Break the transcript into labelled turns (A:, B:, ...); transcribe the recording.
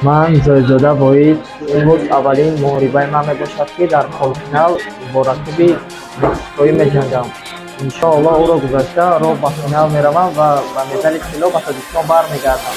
A: Ман Зоидзода Воид. Имрӯз аввалин муҳорибаи ман мебошад, ки дар полуфинал бо рақиби мексикоӣ меҷангам. Иншоаллоҳ, ӯро гузашта, роҳ ба финал меравам ва ба медали тилло ба Тоҷикистон бармегардам.